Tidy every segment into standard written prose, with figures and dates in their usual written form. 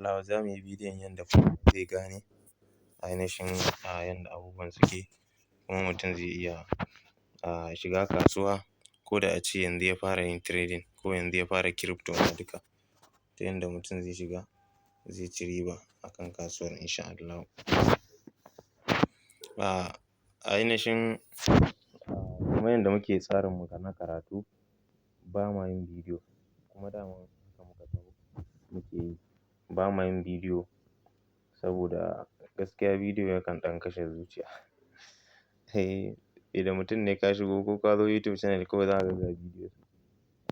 Allahu za mu yi bidiyon yanda zai gane ainihin yanda abubuwan suke, kuma mutum zai iya shiga kasuwa ko da a ce yanzu ya fara yin trading ko yanzu ya fara crypto ma duka, ta yanda mutum zai shiga zai ci riba a kan kasuwar insha Allahu. Ainihin kamar yanda muke tsarin mu na karatu, ba ma yin bidiyo, kuma daman haka muka taho muke yi, ba ma yin bidiyo saboda gaskiya bidiyo yakan ɗan kashe zuciya. Idan mutum ne ka shigo ko ka zo YouTube channel, kawai za ka ga bidiyo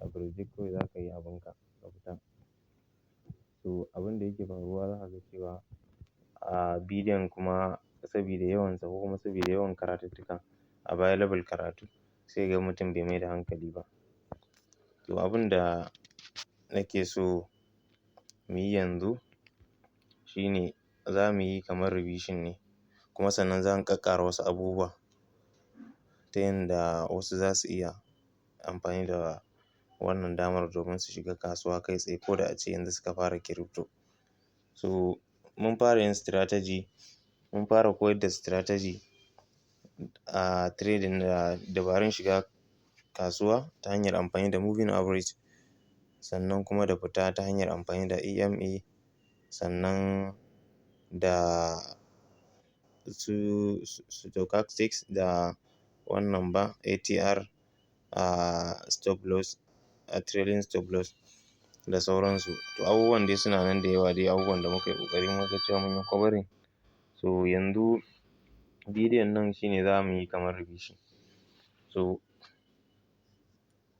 a birjik, kawai za ka yi abunka ka fita. To, abin da yake faruwa, za ka ga cewa a bidiyon kuma, sabida yawansa ko kuma sabida yawan karatuttuka available karatu, sai ka ga mutum bai mai da hankali ba. To, abin da nake so mu yi yanzu shi ne za mu yi kamar revision ne, kuma sannan za mu ƙaƙƙara wasu abubuwa ta yanda wasu za su iya amfani da wannan damar domin su shiga kasuwa kai tsaye, ko da a ce yanzu suka fara crypto. So mun fara yin strategy, mun fara koyar da strategy a trading da dabarun shiga kasuwa ta hanyar amfani da moving average, sannan kuma da fita ta hanyar amfani da EMA, sannan da su stochastics da wannan ba ATR, stop loss, trailing stop loss da sauransu. To, abubuwan dai suna nan da yawa dai, abubuwan da muka yi ƙoƙari muka ga cewa mun yi covering. So yanzu bidiyon nan shi ne za mu yi kamar revision. So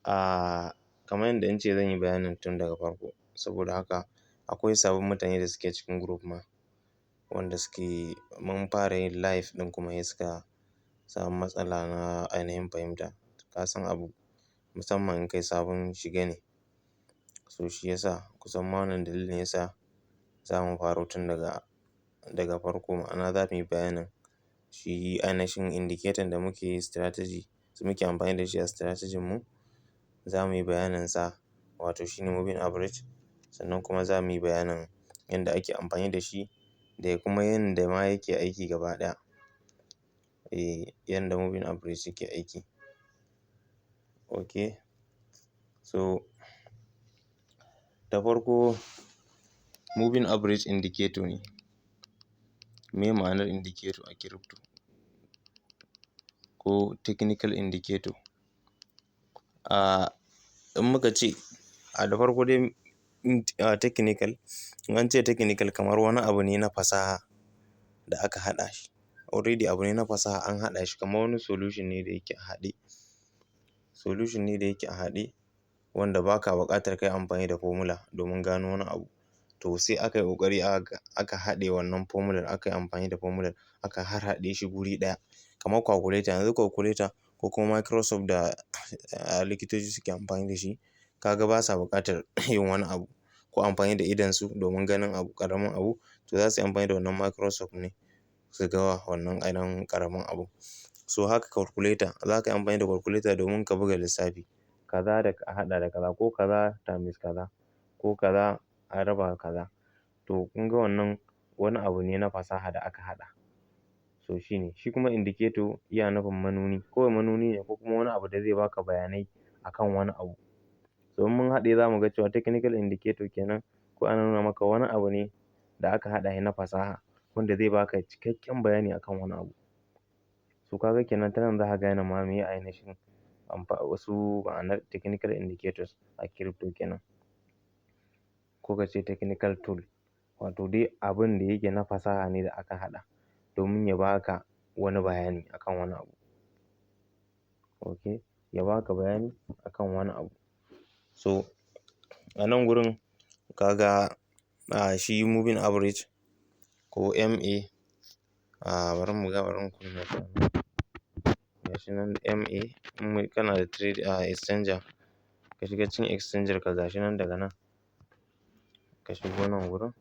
kamar yadda in ce zan yi bayanin tun daga farko, saboda haka akwai sabbin mutane da suke cikin group ma, wanda suke mun fara yin live ɗin, kuma sai suka samu matsala na ainihin fahimta. Ka san abu, musamman in kai sabon shiga ne. So shi yasa kusan ma wannan dalilin yasa za mu faro tun daga farko, ma'ana za mu yi bayanin shi ainihin indicator da muke strategy, muke amfani da shi a strategy mu. Za mu yi bayanin sa, wato shi ne moving average, sannan kuma za mu yi bayanin yanda ake amfani da shi da kuma yanda ma yake aiki gaba ɗaya. Yanda moving average yake aiki. Okay. So da farko, moving average indicator ne. Me ma'anar indicator a crypto? Ko technical indicator? In muka ce a da farko dai technical, in an ce technical, kamar wani abu ne na fasaha da aka haɗa shi. Already abu ne na fasaha an haɗa shi, kamar wani solution ne da yake a haɗe. Solution ne da yake a haɗe wanda ba ka buƙatar ka yi amfani da formula domin gano wani abu. To, sai aka yi ƙoƙari aka haɗe wannan formular, aka yi amfani da formular, aka harhaɗe shi guri ɗaya. Kamar calculator, yanzu calculator ko kuma microscope da likitoci suke amfani da shi, ka ga ba sa buƙatar yin wani abu ko amfani da idonsu domin ganin abu, ƙaramin abu. To, za su yi amfani da wannan microscope ne su ga wannan ainihin ƙaramin abu. So haka calculator, za ka yi amfani da calculator domin ka buga lissafi. Kaza da a haɗa da kaza, ko kaza times kaza, ko kaza a raba kaza. To, kun ga wannan wani abu ne na fasaha da aka haɗa. So shi ne. Shi kuma indicator iya nufin manuni, kawai manuni ne ko kuma wani abu da zai baka bayanai akan wani abu. So in mun haɗe, za mu ga cewa technical indicator kenan, ko ana nuna maka wani abu ne da aka haɗa shi na fasaha wanda zai baka cikakken bayani akan wani abu. So ka ga kenan ta nan za ka gane ma meye ainihin wasu ma'anar technical indicators a crypto kenan. Ko ka ce technical tool, wato dai abun da yake na fasaha ne da aka haɗa domin ya baka wani bayani akan wani abu. Okay, ya baka bayani akan wani abu. So a nan gurin ka ga shi moving average ko MA, bari mu ga, bari mu kunna shi. Gashi nan MA, in kana da trade exchanger, ka shiga cikin exchanger ka, gashi nan, daga nan ka shigo nan gurin,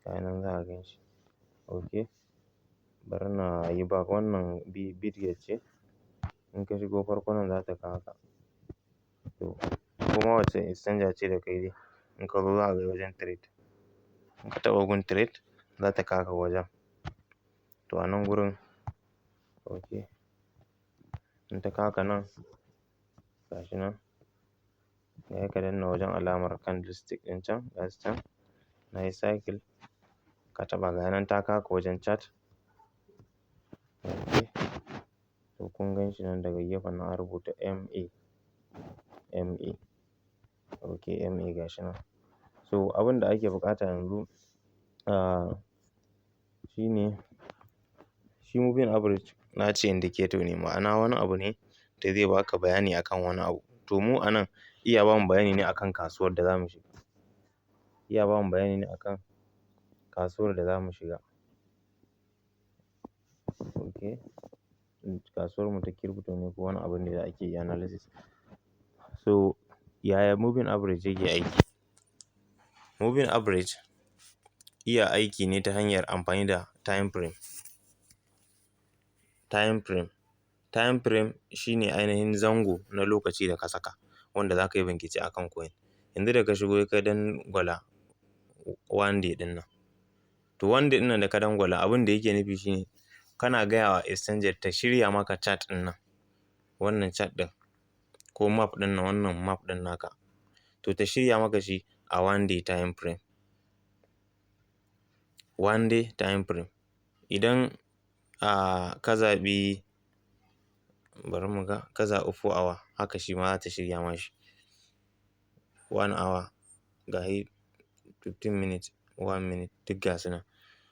ga nan za ka gan shi. Okay, bari na yi back. Wannan Bitget ce. In ka shigo farko nan za ta kawo ka. To, kuma wacce exchanger ce da kai dai, in ka zo za ka ga wajen trade. In ka taɓa gun trade, za ta kawo ka wajen. To a nan gurin, okay, in ta kawo ka nan, ga shi nan, sai ka danna wajen alamar candlestick ɗin can, ga su can na yi circle, ka taɓa, ga nan ta kawo ka wajen chart. Okay, to kun gan shi nan, daga gefen nan an rubuta MA, MA. Okay, MA, ga shi nan. So abin da ake buƙata yanzu shine shi moving average, na ce indicator ne, ma'ana wani abu ne da zai baka bayani akan wani abu. To mu a nan iya bamu bayani ne akan kasuwar da za mu shiga. Iya bamu bayani ne akan kasuwar da za mu shiga. Okay, kasuwar mu ta crypto ne ko wani abu ne da ake analysis. So yaya moving average yake aiki? Moving average iya aiki ne ta hanyar amfani da time frame. Time frame. Time frame shine ainihin zango na lokaci da ka saka wanda za ka yi bincike akan coin. Yanzu da ka shigo, ka dangwala one day ɗin nan. To one day ɗin nan da ka dangwala, abin da yake nufi shine kana gaya wa exchanger ta shirya maka chart ɗin nan. Wannan chart ɗin ko map ɗin nan, wannan map ɗin naka. To ta shirya maka shi a one day time frame. One day time frame. Idan ka zaɓi, bari mu ga, ka zaɓi 4 hour, haka shi ma za ta shirya ma shi. 1 hour, gashi 15 minutes, 1 minute, duk ga su nan.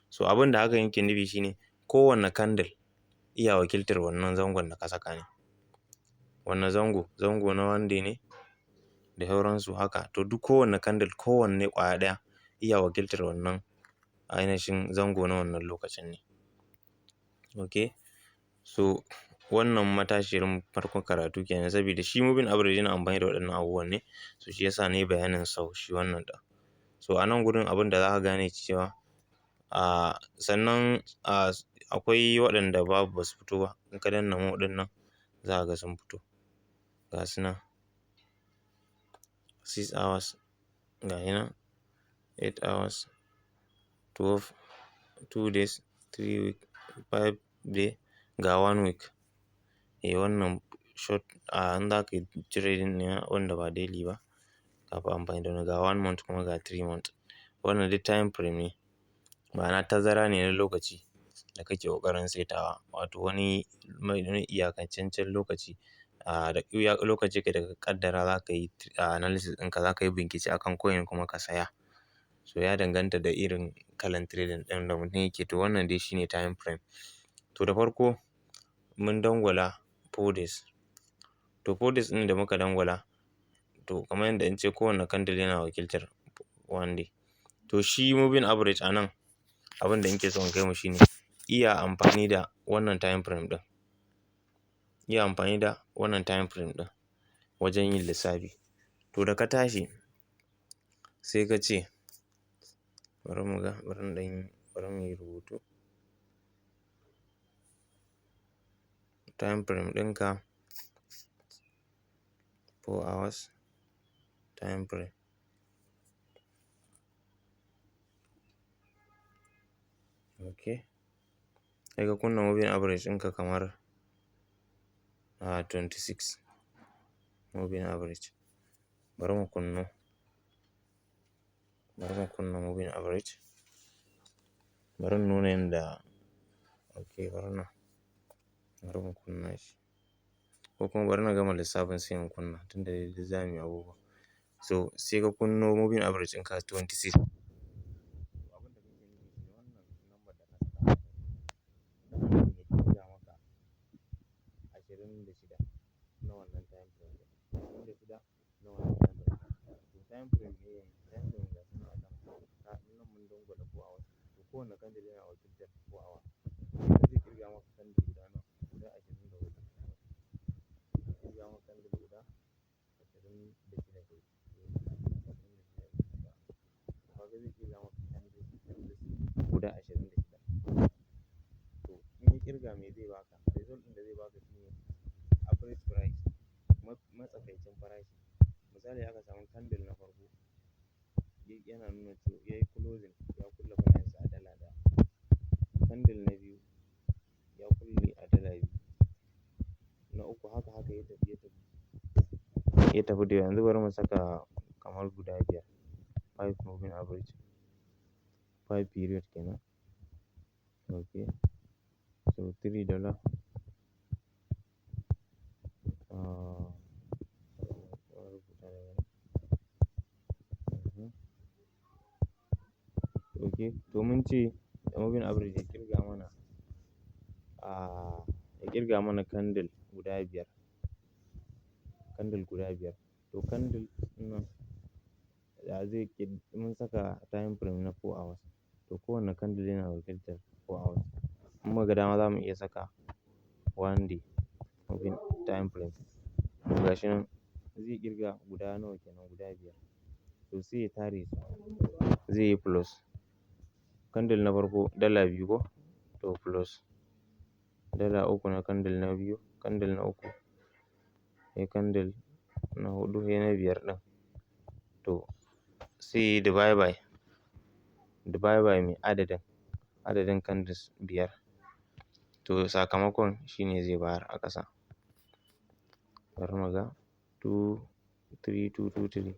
So abin da hakan yake nufi shine kowane candle iya wakiltar wannan zangon da ka saka ne. Wanne zango? Zango na one day ne da sauransu haka. To duk kowane candle, kowanne ƙwaya ɗaya, iya wakiltar wannan ainihin zango na wannan lokacin ne. Okay, so wannan matashiyar farkon karatu kenan, saboda shi moving average yana amfani da waɗannan abubuwan ne. So shi yasa na yi bayanin sau shi wannan ɗin. So a nan gurin abin da za ka gane cewa sannan akwai waɗanda babu, ba su fito ba. In ka danna more ɗin nan, za ka ga sun fito. Ga su nan, 6 hours, ga shi nan, 8 hours, 12, 2 days, 3 week, 5 day, ga one week. Eh, wannan short in za ka yi trading ne wanda ba daily ba, ka fi amfani da wannan. Ga one month, kuma ga 3 month. Wannan duk time frame ne. Ma'ana tazara ne na lokaci da kake ƙoƙarin saitawa, wato wani iyakancaccen lokaci da iya lokaci da ka ƙaddara za ka yi analysis ɗinka, za ka yi bincike akan coin kuma ka saya. So ya danganta da irin kalan trading ɗin da mutum yake. To wannan dai shine time frame. To da farko mun dangwala 4 days. To 4 days ɗin da muka dangwala, to kamar yadda in ce kowane candle yana wakiltar one day. To shi moving average a nan, abin da nake so in kai mu shine iya amfani da wannan time frame ɗin. Iya amfani da wannan time frame ɗin wajen yin lissafi. To da ka tashi sai ka ce, bari mu ga, bari in ɗan yi, bari mu yi rubutu. Time frame ɗinka 4 hours time frame. Okay. Sai ka kunna moving average ɗinka kamar 26 moving average. Bari mu kunno. Bari mu kunna moving average. Bari in nuna yanda, okay, bari na, bari mu kunna shi. Ko kuma bari na gama lissafin sai in kunna, tunda dai duk za mu yi abubuwa. So sai ka kunno moving average ɗinka 26. Abin da kake nufi shine wannan number da ka saka a nan, ya ƙirga maka 26 na wannan time frame ɗin. 26 na wannan time frame. To time frame ne, time frame ga su nan a sama. Nan mun dangwala 4 hours. To kowane candle yana wakiltar 4 hour. Zai ƙirga maka candle guda nawa? Guda 24. Zai ƙirga maka candle guda 26 kai. 26. Kaga zai ƙirga maka candles, candles guda 26. To in ya ƙirga, me zai baka? Result ɗin da zai baka shine average price, matsakaicin farashi. Misali, aka samu candle na farko yana nuna cewa yayi closing, ya Candle na biyu ya kulle a $2. Na uku haka haka ya tafi, ya tafi, ya tafi da yanzu bari mu saka kamar guda biyar. Five moving average. Five period kenan. Okay. So $3. Rubuta daga nan. Okay. To mun ce moving average ya ƙirga mana candle guda biyar. Candle guda biyar. To candle ɗin ya zai mun saka time frame na 4 hours. To kowane candle yana wakiltar 4 hours. In muka ga dama, za mu iya saka one day moving time frame. To gashi nan zai ƙirga guda nawa kenan? Guda biyar. To sai ya tare su, zai yi plus. Candle na farko $2 ko? To plus $3 na candle na biyu, candle na uku, sai candle na huɗu, sai na biyar ɗin. To sai yayi divide by me? Adadin candles biyar. To sakamakon shine zai bayar a ƙasa. Bari mu ga two three two two three.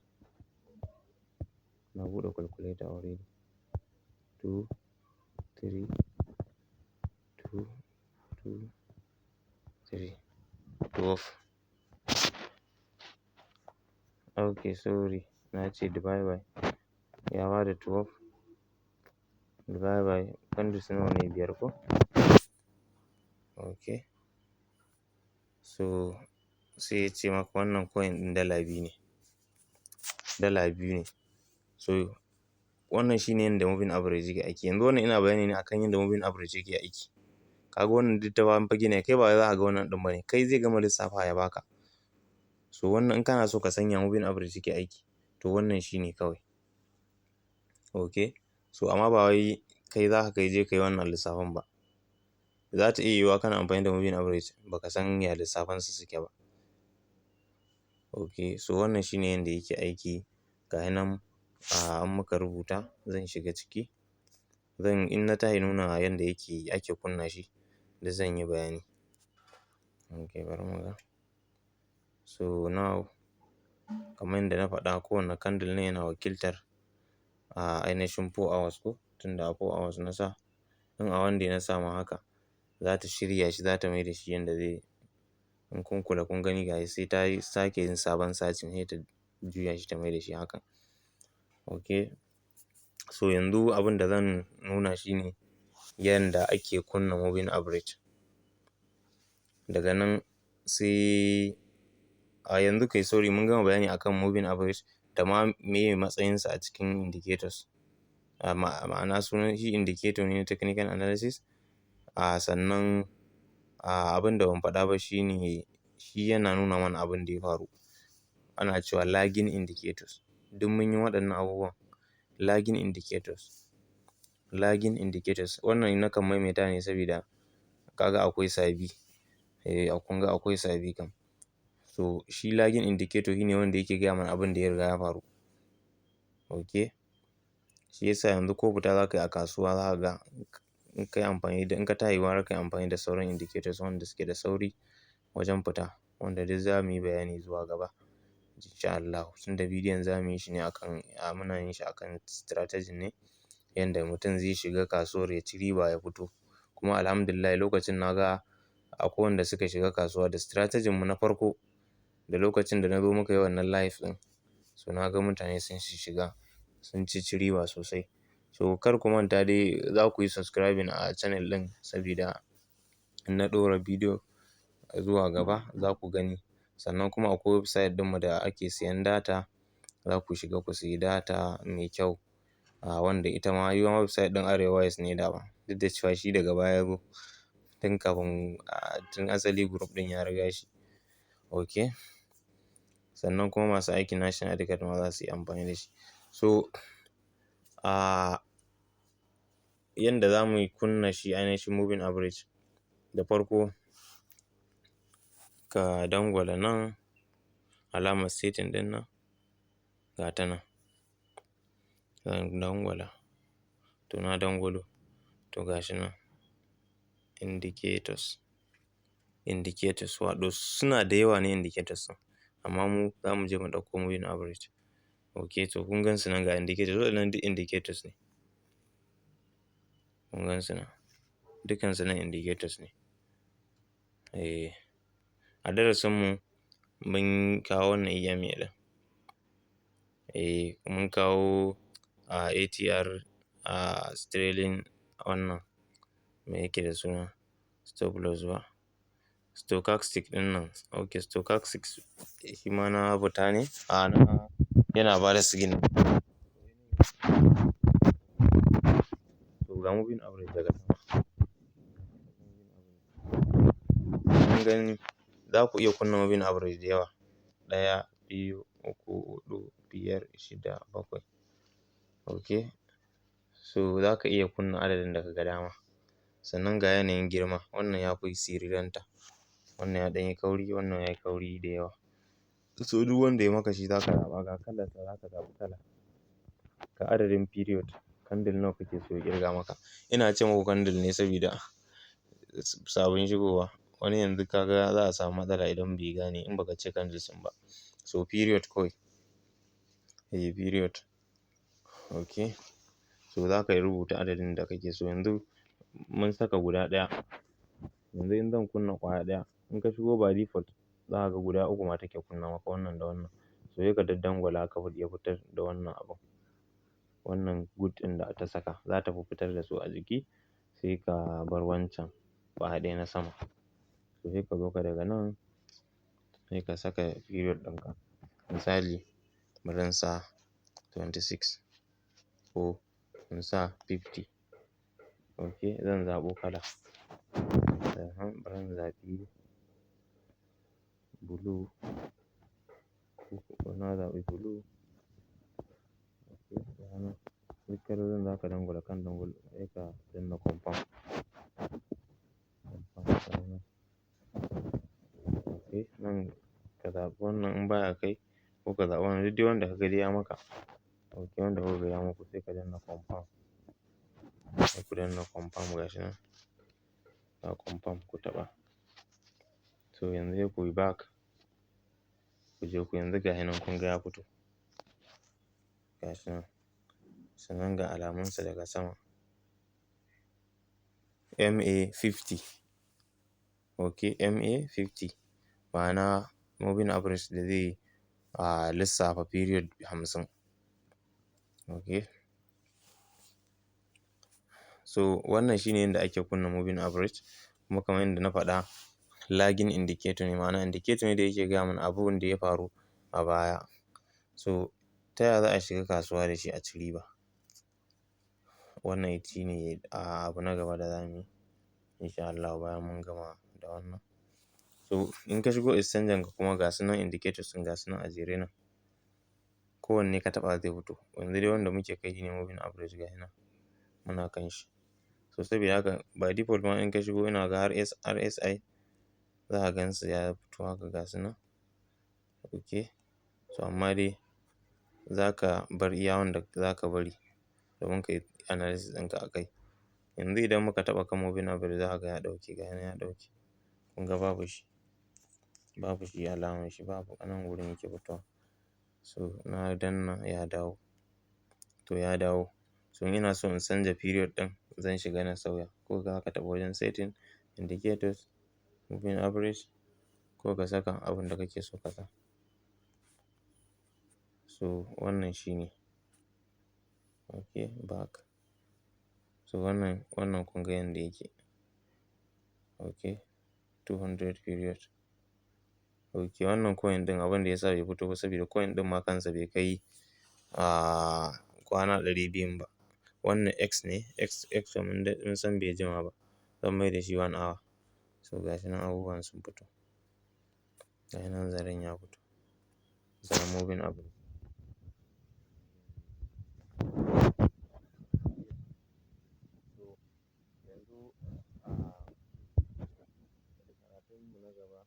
Na buɗe calculator already. 2, 3, 2, 2, 3, 12. Okay, sorry, na ce divide by, ya bada 12 divide by candles nawa ne? Biyar ko? Okay. So sai ya ce maka wannan coin ɗin $2 ne. $2 ne. So wannan shine yanda moving average yake aiki. Yanzu wannan ina bayani ne akan yanda moving average yake aiki. Kaga wannan duk ta bayan fage ne, kai ba wai za ka ga wannan ɗin ba ne, kai zai gama lissafawa ya baka. So wannan in kana so ka san ya moving average yake aiki, to wannan shine kawai. Okay. So amma ba wai kai za ka kai je ka yi wannan lissafin ba. Za ta iya yiwuwa kana amfani da moving average ba ka san ya lissafansu suke ba. Okay, so wannan shine yanda yake aiki. Ga nan in muka rubuta, zan shiga ciki. Zan in na tashi nuna yanda yake ake kunna shi, duk zan yi bayani. Okay, bari mu ga. So now, kamar yadda na faɗa, kowane candle ne yana wakiltar a ainihin 4 hours ko, tunda a 4 hours na sa. In a one day na sa ma haka, za ta shirya shi, za ta mai da shi yanda zai, in kun kula kun gani, gashi sai ta yi sake yin sabon searching, sai ta juya shi ta mai da shi haka. Okay. So yanzu abin da zan nuna shine yanda ake kunna moving average. Daga nan sai a yanzu kai, sorry, mun gama bayani akan moving average da ma meye matsayinsa a cikin indicators. Ma'ana sunan shi indicator ne na technical analysis. Sannan abin da ban faɗa ba shine shi yana nuna mana abin da ya faru. Ana cewa lagging indicators. Duk mun yi waɗannan abubuwan. Lagging indicators. Lagging indicators. Wannan nakan maimaita ne saboda kaga akwai sabi. Eh, kun ga akwai sabi kam. So shi lagging indicator shine wanda yake gaya mana abin da ya riga ya faru. Okay. Shi yasa yanzu ko fita za ka yi a kasuwa, za ka ga in ka yi amfani da, in ka tashi gwara ka yi amfani da sauran indicators wanda suke da sauri wajen fita, wanda duk za mu yi bayani zuwa gaba in sha Allahu. Tunda bidiyon za mu yi shi ne akan, muna yin shi akan strategy ne yanda mutum zai shiga kasuwar ya ci riba ya fito. Kuma alhamdulillah, lokacin na ga akwai wanda suka shiga kasuwa da strategy mu na farko, da lokacin da na zo muka yi wannan live ɗin. So na ga mutane sun shiga, sun ci riba sosai. So kar ku manta dai za ku yi subscribing a channel ɗin, sabida in na ɗora bidiyo zuwa gaba za ku gani. Sannan kuma akwai website ɗinmu da ake siyan data. Za ku shiga ku sayi data mai kyau. Wanda ita ma website ɗin Arewawise ne dama. Duk da cewa shi daga baya ya zo, tun kafin, tun asali group ɗin ya riga shi. Okay. Sannan kuma masu aikin national ID card ma za su yi amfani da shi. So yanda za mu kunna shi ainihin moving average, da farko ka dangwala nan alamar setting ɗin nan, ga ta nan. Zan dangwala. To na dangwalo. To ga shi nan. Indicators, indicators wato suna da yawa ne indicators ɗin, amma mu za mu je mu ɗauko moving average. Ok, to kun gan su nan, ga indicators, waɗannan duk indicators ne. Kun gan su nan, dukansu nan indicators ne. Eh, a darasinmu mun kawo wannan EMA ɗin. Eh, mun kawo a ATR, a trailing, wannan me yake da suna, stop loss ba, stochastic ɗin nan. Ok, stochastic shi ma na fita ne, a na yana ba da signal. To ga moving average daga sama. Kun gani, za ku iya kunna moving average da yawa. Ɗaya, biyu, uku, huɗu, biyar, shida, bakwai. Ok, so za ka iya kunna adadin da ka ga dama. Sannan ga yanayin girma, wannan ya fi siriranta, wannan ya ɗan yi kauri, wannan ya yi kauri da yawa. So duk wanda ya maka shi za ka zaɓa, ga kalarsa, za ka zaɓi kala. Ga adadin period, candle nawa kake so ya ƙirga maka. Ina ce muku candle ne saboda sabon shigowa. Wani yanzu ka ga za a samu matsala idan bai gane in baka ce candles ɗin ba. So period kawai. Eh, period. Ok. So za ka rubuta adadin da kake so. Yanzu mun saka guda ɗaya. Yanzu in zan kunna ƙwaya ɗaya, in ka shigo by default za ka ga guda uku ma take kunna maka, wannan da wannan. So sai ka daddangwala ka ya fitar da wannan abun. Wannan good ɗin da ta saka za ta fi fitar da su a jiki, sai ka bar wancan ƙwaya ɗaya na sama. To sai ka zo ka daga nan sai ka saka period ɗinka. Misali, bari in sa 26 ko in sa 50. Ok, zan zaɓo kala. Bari in zaɓi blue. Ko na zaɓi blue. Ok, ga nan duk kalolin za ka dangwala kan dangwalo, sai ka danna confirm. Confirm ga nan. Ok, nan ka zaɓi wannan in baya kai, ko ka zaɓi wannan, duk dai wanda ka ga dai ya maka. Ok, wanda kuka ga ya muku, sai ka danna confirm. Sai ku danna confirm, ga shi nan. Ga confirm, ku taɓa. So yanzu sai kuyi back. Ku je ku yanzu ga shi nan, kun ga ya fito. Ga shi nan. Sannan ga alamunsa daga sama. MA 50. Ok, MA 50. Ma'ana moving average da zai lissafa period 50. Ok. So wannan shine yanda ake kunna moving average. Kuma kamar yadda na faɗa, lagging indicator ne, ma'ana indicator ne da yake gaya mana abun da ya faru a baya. So ta yaya za a shiga kasuwa da shi a ci riba? Wannan shine abu na gaba da za mu yi in sha Allahu bayan mun gama da wannan. So in ka shigo exchanger ka kuma, ga su nan indicators ɗin, ga su nan a jere nan. Kowanne ka taɓa zai fito. Yanzu dai wanda muke kai shine moving average, ga shi nan muna kan shi. So saboda haka by default ma in ka shigo, ina ga har RSI za ka gansu ya fito haka, ga su nan. Ok. So amma dai za ka bar iya wanda za ka bari domin ka yi analysis ɗinka a kai. Yanzu idan muka taɓa kan moving average, za ka ga ya ɗauke, ga shi nan ya ɗauke. Kun ga babu shi. Babu shi, alamar shi babu, a nan wurin yake fitowa. So na danna ya dawo. To ya dawo. So in ina so in canza period ɗin, zan shiga na sauya. Ko za ka taɓa wajen setting, indicators, moving average, ko ka saka abin da kake so ka sa. So wannan shine. Ok, back. So wannan kun ga yanda yake. Ok, 200 period. Ok, wannan coin ɗin, abin da ya sa bai fito ba saboda coin ɗin ma kansa bai kai kwana 200n ba. Wannan X ne, X, X mun san bai jima ba. Zan mai da shi one hour. So ga shi nan abubuwan sun fito. Ga shi nan zaren ya fito. Zaren moving average. So yanzu a karatunmu na gaba,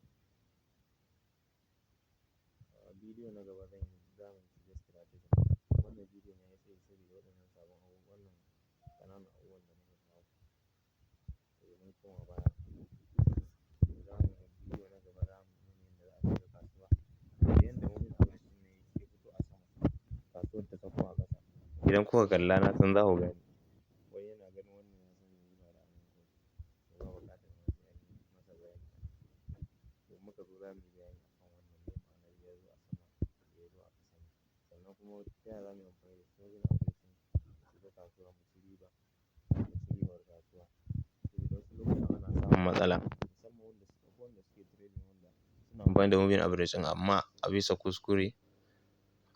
a bidiyo na gaba, zan yi, za mu shiga strategy. Wannan bidiyon ya yi tsayi saboda waɗannan sabon abubuwan, wannan ƙananan abubuwan da muka kawo. Eh, mun koma baya. Za mu bidiyo na gaba, za mu nuna yadda za a shiga kasuwa. Yanda moving average ɗin nan ya fito a sama, kasuwar ta sauko a ƙasa. Idan kuka kalla, na san za ku gane. Wani yana ganin wannan ya san me zai faru a nan kawai. Ba buƙatar ma sai an yi masa bayani. To, muka zo za mu yi bayani akan wannan, me ma'anar ya zo a sama, ya zo a ƙasa ne. Sannan kuma ta yaya za mu yi amfani da moving average ɗin mu shiga kasuwa mu ci riba, mu ci ribar kasuwa. Saboda wasu lokutan ana samun matsala. Musamman wanda suke trading, wanda suna amfani da moving average ɗin amma a bisa kuskure,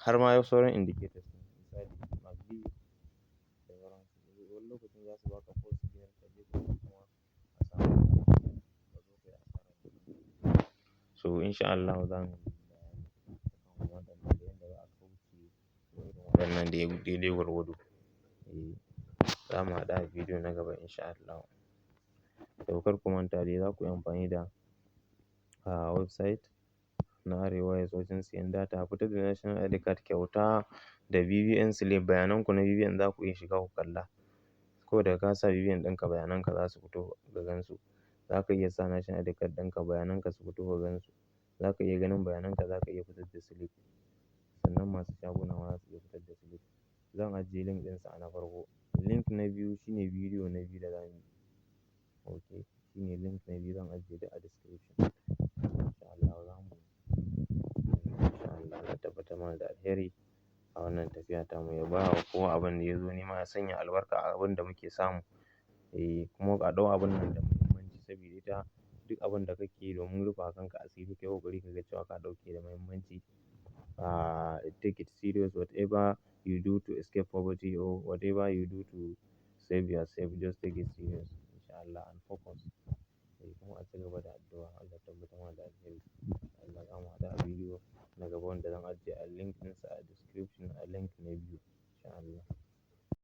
har ma sauran indicators ɗin, misali MACD da sauransu. Wani lokacin za su baka false signal, ka je ka kuma a samu matsala, ka zo ka yi asarar kuɗi. So in sha Allahu za mu yi bayani akan waɗannan da yadda za a kauce wa irin waɗannan daidai gwargwado. Eh, za mu haɗu a bidiyo na gaba in sha Allahu. To, kar ku manta dai, za ku yi amfani da website na Arewa wajen siyan data, fitar da National ID card kyauta da BVN slip. Bayanan ku na BVN za ku iya shiga ku kalla. Ko da ka sa BVN ɗinka, bayanan ka za su fito ka gansu. Za ka iya sa National ID card ɗinka, bayanan ka su fito ka gansu. Za ka iya ganin bayanan ka, za ka iya fitar da slip. Sannan masu shaguna ma za su iya fitar da slip. Zan ajiye link ɗinsa a na farko. Link na biyu shine bidiyo na biyu da za mu yi. Okay, shine link na biyu, zan ajiye duk a description. In sha Allah za mu, in sha Allah, Allah tabbatar mana da alheri a wannan tafiya tamu, ya ba wa kowa abin da ya zo nema, ya sanya albarka a abin da muke samu. Eh, kuma a ɗau abun nan da muhimmanci, saboda ita duk abin da kake yi domin rufa kanka asiri, ka yi ƙoƙari ka ga cewa ka ɗauke da muhimmanci. Take it serious. Whatever you do to escape poverty or whatever you do to save yourself, just take it serious in sha Allah and focus. Eh, kuma a ci gaba da addu'a, Allah tabbatar mana da alheri. Allah, zamu haɗu a bidiyo na gaba wanda zan ajiye a link ɗinsa a description.